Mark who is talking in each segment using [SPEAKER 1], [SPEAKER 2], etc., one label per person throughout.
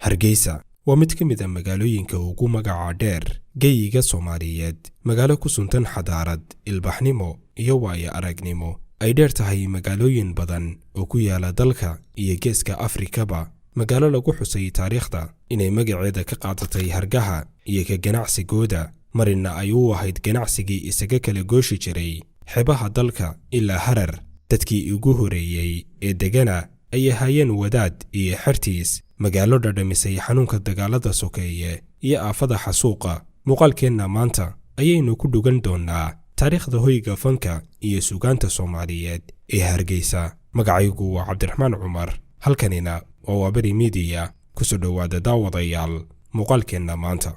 [SPEAKER 1] Hargeysa waa mid ka mid ah magaalooyinka ugu magaca dheer geyiga Soomaaliyeed, magaalo ku suntan xadaarad, ilbaxnimo iyo waayo aragnimo ay dheer tahay magaalooyin badan oo ku yaala dalka iyo geeska Afrikaba, magaalo lagu xusay taariikhda inay magaceeda ka qaadatay hargaha iyo ka ganacsigooda, marina ay u ahayd ganacsigii isaga kala gooshi jiray xeebaha dalka ilaa Harar. Dadkii ugu horeeyey ee degana ay ahaayeen wadaad iyo xertiis, magaalo dhadhamisay xanuunka dagaalada sokeeye iyo aafada xasuuqa. Muuqaalkeenna maanta ayaynu ku dhugan doonnaa taariikhda hoyga fanka iyo sugaanta Soomaaliyeed ee Hargeysa. Magacaygu waa Cabdiraxmaan Cumar, halkanina waa Waaberi Midiya. Kusoo dhowaada daawadayaal muuqaalkeenna maanta.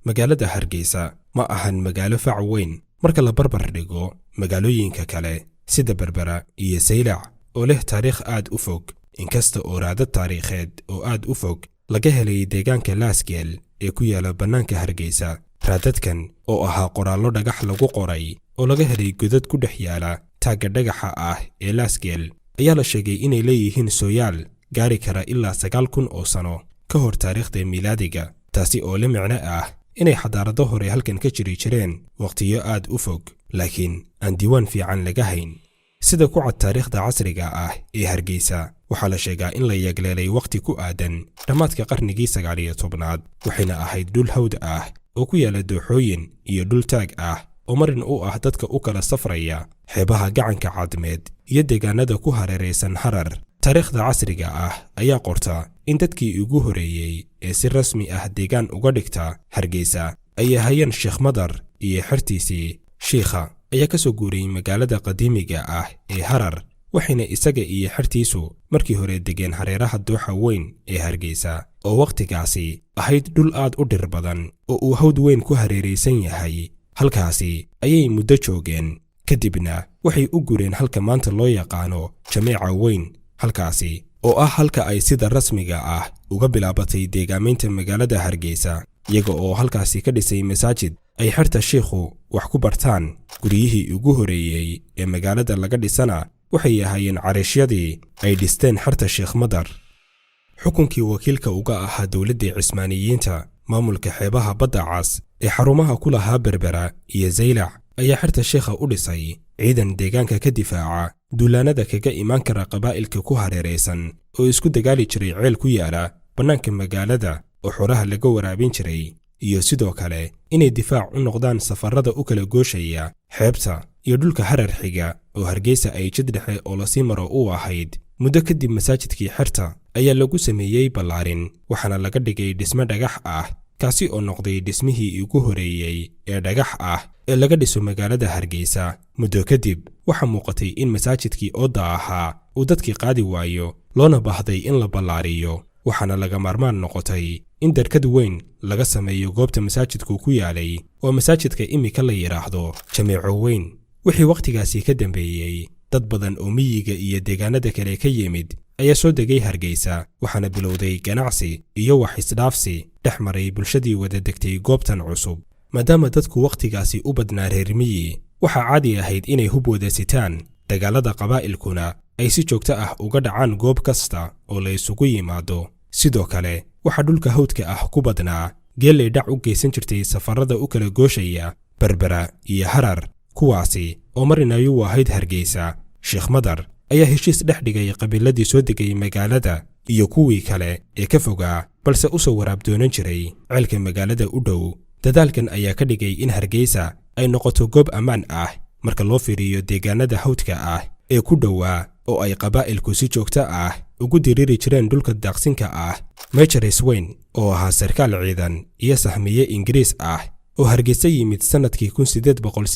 [SPEAKER 1] Magaalada Hargeysa ma ahan magaalo fac weyn marka la barbar dhigo magaalooyinka kale sida Berbera iyo Saylac oo leh taariikh aad u fog, inkasta oo raadad taariikheed oo aad u fog laga helay deegaanka Laasgeel ee ku yaala bannaanka Hargeysa. Raadadkan oo ahaa qoraallo dhagax lagu qoray oo laga helay godad ku dhex yaala taagga dhagaxa ah ee Laasgeel ayaa la sheegay inay leeyihiin sooyaal gaari kara ilaa 9000 oo sano ka hor taariikhda miilaadiga, taasi oo la micno ah inay xadaarado hore halkan ka jiri jireen wakhtiyo aad u fog, laakiin aan diiwaan fiican laga hayn. Sida ku cad taariikhda casriga ah ee Hargeysa, waxaa la sheegaa in la yagleelay wakhti ku aadan dhammaadka qarnigii 19aad, waxayna ahayd dhul hawd ah oo ku yaala dooxooyin iyo dhul taag ah oo marin u ah dadka u kala safraya xeebaha gacanka Cadmeed iyo deegaanada ku hareeraysan Harar. Taariikhda casriga ah ayaa qorta in dadkii ugu horeeyey ee si rasmi ah deegaan uga dhigta Hargeysa ay ahaayeen Sheekh Madar iyo xertiisii. Shiikha ayaa ka soo guuriyey magaalada qadiimiga ah ee Harar, waxayna isaga iyo xertiisu markii hore degeen hareeraha dooxa weyn ee Hargeysa oo wakhtigaasi ahayd dhul aad u dhir badan oo uu hawd weyn ku hareeraysan yahay. Halkaasi ayay muddo joogeen, kadibna waxay u gureen halka maanta loo yaqaano Jameeca Weyn, halkaasi oo ah halka ay sida rasmiga ah uga bilaabatay deegaamaynta magaalada Hargeysa, iyaga oo halkaasi ka dhisay masaajid ay xerta shiikhu wax ku bartaan. Guryihii ugu horeeyey ee magaalada laga dhisana waxay ahaayeen cariishyadii ay dhisteen xerta Sheekh Madar. Xukunkii wakiilka uga ahaa dowladdii Cismaaniyiinta maamulka xeebaha Badda Cas ee xarumaha ku lahaa Berbera iyo Zaylac ayaa xerta sheikha u dhisay ciidan deegaanka ka difaaca duulaanada kaga imaan kara qabaa'ilka ku hareeraysan oo isku dagaali jiray ceel ku yaala bannaanka magaalada oo xoraha laga waraabin jiray, iyo sidoo kale inay difaac u noqdaan safarada u kala gooshaya xeebta iyo dhulka Harar xiga oo Hargeysa ay jid dhexe oo lasii maro u ahayd. Muddo kadib masaajidkii xerta ayaa lagu sameeyey ballaarin, waxaana laga dhigay dhisme dhagax ah, kaasi oo noqday dhismihii ugu horeeyey ee dhagax ah ee laga dhiso magaalada Hargeysa. Muddo kadib waxaa muuqatay in masaajidkii oodda ahaa uu dadkii qaadi waayo, loona baahday in la ballaariyo, waxaana laga maarmaan noqotay in darkad weyn laga sameeyo goobta masaajidku ku yaalay oo masaajidka imika la yidhaahdo Jameeco Weyn. Wixii wakhtigaasi ka dambeeyey, dad badan oo miyiga iyo deegaanada kale ka yimid ayaa soo degay Hargeysa, waxaana bilowday ganacsi iyo wax isdhaafsi dhex maray bulshadii wada degtay goobtan cusub. Maadaama dadku wakhtigaasi u badnaa reer miyi, waxaa caadi ahayd inay hub wada sitaan, dagaalada qabaa'ilkuna ay si joogto ah uga dhacaan goob kasta oo la isugu yimaado. Sidoo kale waxaa dhulka hawdka ah ku badnaa geellay dhac u geysan jirtay safarada u kala gooshaya Berbera iyo Harar, kuwaasi oo marinayuu ahayd Hargeysa. Sheekh Madar ayaa heshiis dhex dhigay qabiiladii soo degay magaalada iyo kuwii kale ee ka fogaa balse u soo waraab doonan jiray ceelka magaalada u dhow. Dadaalkan ayaa ka dhigay in Hargeysa ay noqoto goob ammaan ah marka loo fiiriyo deegaanada hawdka ah ee ku dhowaa oo ay qabaa'ilku si joogto ah ugu diriiri jireen dhulka daaqsinka ah. Major Swain oo ahaa sarkaal ciidan iyo sahmiye Ingiriis ah oo Hargeysa yimid sannadkii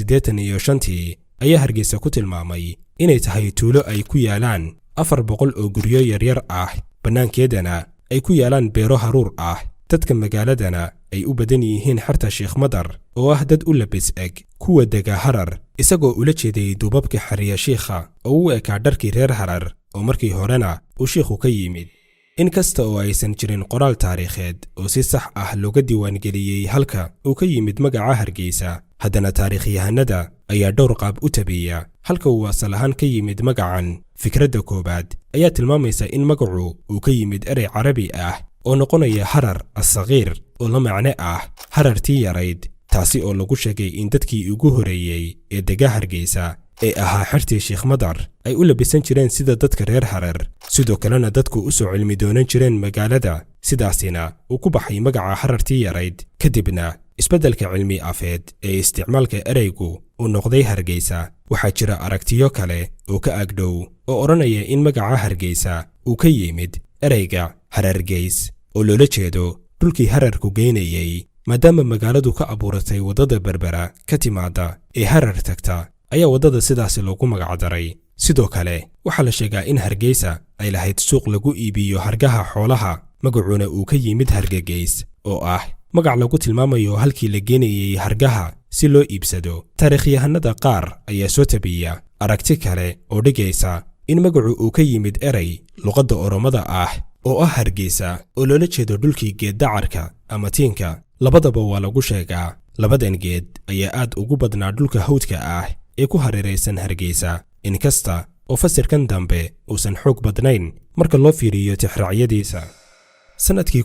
[SPEAKER 1] 1885-tii ayaa Hargeysa ku tilmaamay inay tahay tuulo ay ku yaalaan 400 oo guryo yaryar ah, bannaankeedana ay ku yaalaan beero haruur ah, dadka magaaladana ay u badan yihiin xerta Sheekh Madar oo ah dad u labis eg kuwa dega Harar, isagoo ula jeeday duubabka xariya shiikha oo u ekaa dharkii reer Harar oo markii horena uu shiikhu ka yimid. In kasta oo aysan jirin qoraal taariikheed oo si sax ah looga diiwaangeliyey halka uu ka yimid magaca Hargeysa, Haddana taariikhyahanada ayaa dhowr qaab u tabiya halka uu asal ahaan ka yimid magacan. Fikradda koowaad ayaa tilmaamaysa in magacu uu ka yimid erey Carabi ah oo noqonaya Harar Assakiir, oo la macne ah Harartii yarayd, taasi oo lagu sheegay in dadkii ugu horeeyey ee dega Hargeysa ee ahaa xertii Sheekh Madar ay u labisan jireen sida dadka reer Harar, sidoo kalena dadku u soo cilmi doonan jireen magaalada, sidaasina uu ku baxay magaca Harartii yarayd. Kadibna isbeddelka cilmi afeed ee isticmaalka ereygu uu noqday Hargeysa. Waxaa jira aragtiyo kale oo ka agdhow oo odhanaya in magaca Hargeysa uu ka yimid ereyga Harargeys, oo loola jeedo dhulkii Hararku geynayey. Maadaama magaaladu ka abuuratay waddada Berbera ka timaadda ee Harar tagta, ayaa waddada sidaasi loogu magacdaray. Sidoo kale waxaa la sheegaa in Hargeysa ay lahayd suuq lagu iibiyo hargaha xoolaha, magacuuna uu ka yimid Hargegeys, oo ah magac lagu tilmaamayo halkii la geenayey hargaha si loo iibsado. Taariikhyahanada qaar ayaa soo tabiya aragti kale oo dhigaysa in magacu uu ka yimid erey luqadda Oromada ah oo ah Hargeysa, oo loola jeedo dhulkii geed dacarka ama tiinka. Labadaba waa lagu sheegaa. Labadan geed ayaa aad ugu badnaa dhulka hawdka ah ee ku hareeraysan Hargeysa, inkasta oo fasirkan dambe uusan xoog badnayn marka loo fiiriyo tixraacyadiisa. Sannadkii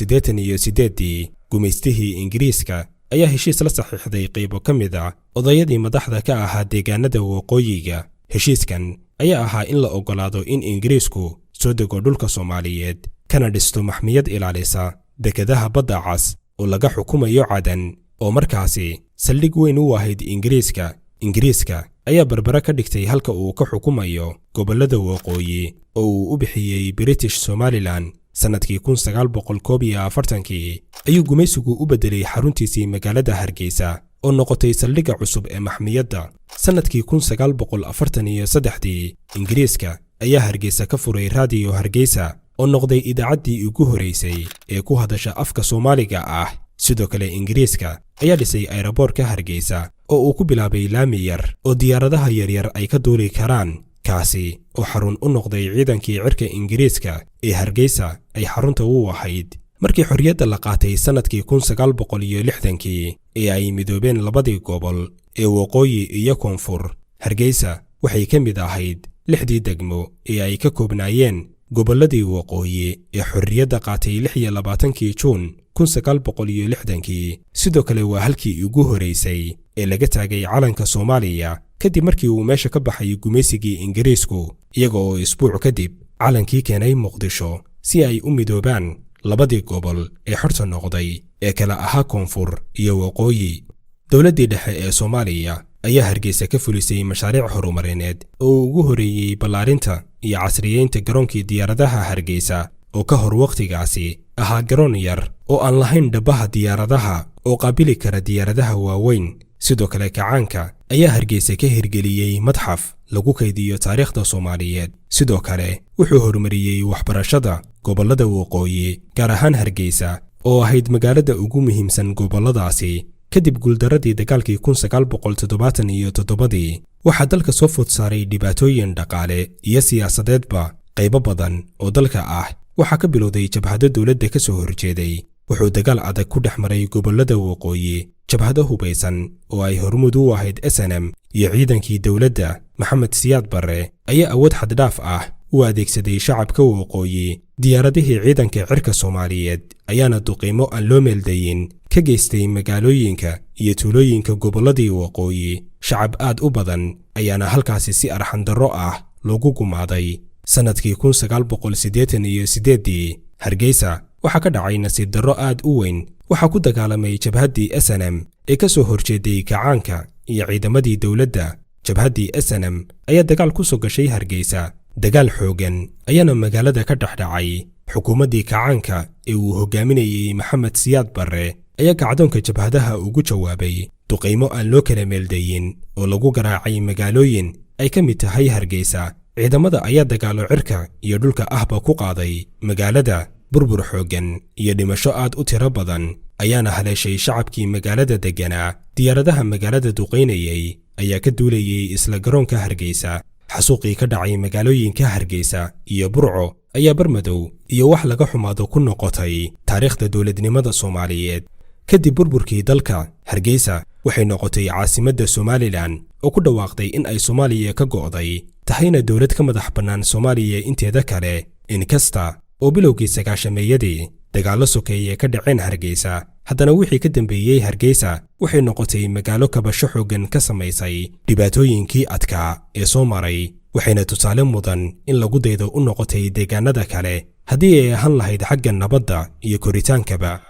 [SPEAKER 1] 1888-dii, gumaystihii Ingiriiska ayaa heshiis la saxiixday qaybo ka mid a odayadii madaxda ka ahaa deegaanada waqooyiga. Heshiiskan ayaa ahaa in la oggolaado in Ingiriisku soo dego dhulka Soomaaliyeed, kana dhisto maxmiyad ilaalisa dekedaha Badda Cas oo laga xukumayo Cadan, oo markaasi saldhig weyn u ahayd Ingiriiska. Ingiriiska ayaa Berbera ka dhigtay halka uu ka xukumayo gobollada waqooyi, oo uu u bixiyey British Somalilan. Sannadkii 1941-kii ayuu gumaysigu u beddelay xaruntiisii magaalada Hargeysa, oo noqotay saldhigga cusub ee maxmiyadda. Sannadkii 1943-dii, Ingiriiska ayaa Hargeysa ka furay Raadiyo Hargeysa, oo noqday idaacaddii ugu horeysay ee ku hadasha afka Soomaaliga ah. Sidoo kale Ingiriiska ayaa dhisay ayraboorka Hargeysa, oo uu ku bilaabay laami yar oo diyaaradaha yaryar ay ka duuli karaan, kaasi oo xarun u noqday ciidankii cirka Ingiriiska ee Hargeysa ay xarunta u ahayd. Markii xorriyadda la qaatay sannadkii 1960-kii ee ay midoobeen labadii gobol ee waqooyi iyo koonfur, Hargeysa waxay ka mid ahayd lixdii degmo ee ay ka koobnaayeen gobolladii waqooyi ee xorriyadda qaatay 26-kii Juun 1960-kii. Sidoo kale waa halkii ugu horeysay ee laga taagay calanka Soomaaliya kadib markii uu meesha ka baxay gumaysigii Ingiriisku, iyaga oo isbuuc kadib calankii keenay Muqdisho si ay u midoobaan labadii gobol ee xorta noqday ee kala ahaa koonfur iyo waqooyi. Dowladdii dhexe ee Soomaaliya ayaa Hargeysa ka fulisay mashaariic horumarineed oo ugu horeeyey ballaarinta iyo casriyeynta garoonkii diyaaradaha Hargeysa, oo ka hor wakhtigaasi ahaa garoon yar oo aan lahayn dhabbaha diyaaradaha oo qaabili kara diyaaradaha waaweyn. Sidoo kale kacaanka ayaa Hargeysa ka hirgeliyey madxaf lagu kaydiyo taariikhda Soomaaliyeed. Sidoo kale wuxuu horumariyey waxbarashada gobollada waqooyi, gaar ahaan Hargeysa oo ahayd magaalada ugu muhiimsan gobolladaasi. Kadib guuldaradii dagaalkii 1977-dii, waxaa dalka soo food saaray dhibaatooyin dhaqaale iyo siyaasadeedba. Qaybo badan oo dalka ah waxaa ka bilowday jabhado dowladda ka soo horjeeday. Wuxuu dagaal adag ku dhex maray gobollada waqooyi jabhado hubaysan oo ay hormuud u ahayd SNM iyo ciidankii dowladda. Maxamed Siyaad Barre ayaa awood xaddhaaf ah u adeegsaday shacabka waqooyi. Diyaaradihii ciidanka cirka Soomaaliyeed ayaana duqiimo aan loo meeldayin ka geystay magaalooyinka iyo tuulooyinka gobolladii waqooyi. Shacab aad u badan ayaana halkaasi si arxandarro ah loogu gumaaday. Sannadkii 1988-dii, Hargeysa waxaa ka dhacay nasiib darro aad u weyn. Waxaa ku dagaalamay jabhaddii SNM ee ka soo horjeeday kacaanka iyo ciidamadii dowladda. Jabhaddii SNM ayaa dagaal ku soo gashay Hargeysa, dagaal xooggan ayaana magaalada ka dhex dhacay. Xukuumaddii kacaanka ee uu hogaaminayey Maxamed Siyaad Barre ayaa kacdoonka jabhadaha ugu jawaabay duqaymo aan loo kala meeldayin oo lagu garaacay magaalooyin ay ka mid tahay Hargeysa. Ciidamada ayaa dagaalo cirka iyo dhulka ahba ku qaaday magaalada. Burbur xooggan iyo dhimasho aad u tiro badan ayaana haleeshay shacabkii magaalada degganaa. Diyaaradaha magaalada duqaynayay ayaa ka duulayay isla garoonka Hargeysa. Xasuuqii ka dhacay magaalooyinka Hargeysa iyo Burco ayaa barmadow iyo wax laga xumaado ku noqotay taariikhda dowladnimada Soomaaliyeed. Kadib burburkii dalka, Hargeysa Waxay noqotay caasimadda Somalilan oo ku dhawaaqday in ay Soomaaliya ka go'day, tahayna dowlad ka madax bannaan Soomaaliya inteeda kale. Inkasta oo bilowgii 90-meeyadii dagaallo sokeeye ka dhaceen Hargeysa, haddana wixii ka dambeeyey Hargeysa waxay noqotay magaalo kabasho xooggan ka samaysay dhibaatooyinkii adkaa ee soo maray, waxayna tusaale mudan in lagu daydo u noqotay deegaanada kale, haddii ay ahaan lahayd xagga nabadda iyo koritaankaba.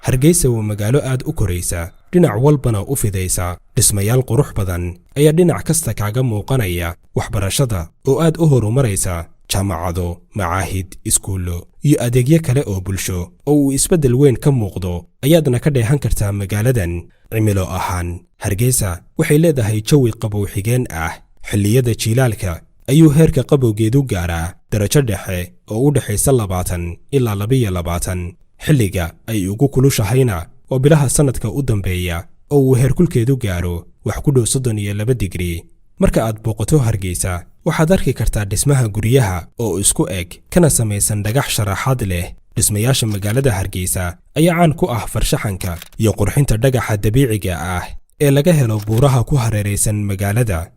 [SPEAKER 1] Hargeysa waa magaalo aad u koraysa, dhinac walbana u fidaysa. Dhismayaal qurux badan ayaa dhinac kasta kaaga muuqanaya, waxbarashada oo aad u horumaraysa, jaamacado, macaahid, iskuullo iyo adeegyo kale oo bulsho oo uu isbeddel weyn ka muuqdo ayaadna ka dheehan kartaa magaaladan. Cimilo ahaan, Hargeysa waxay leedahay jawi qabow xigeen ah. Xilliyada jiilaalka ayuu heerka qabowgeedu gaaraa darajo dhexe oo u dhexaysa 20 ilaa 22. Xilliga ay ugu kulushahayna waa bilaha sannadka u dambeeya oo uu heerkulkeedu gaaro wax ku dhow 32 digrii. Marka aad booqato Hargeysa, waxaad arki kartaa dhismaha guryaha oo isku eg kana samaysan dhagax sharaxaad leh. Dhismayaasha magaalada Hargeysa ayaa caan ku ah farshaxanka iyo qurxinta dhagaxa dabiiciga ah ee laga helo buuraha ku hareeraysan magaalada.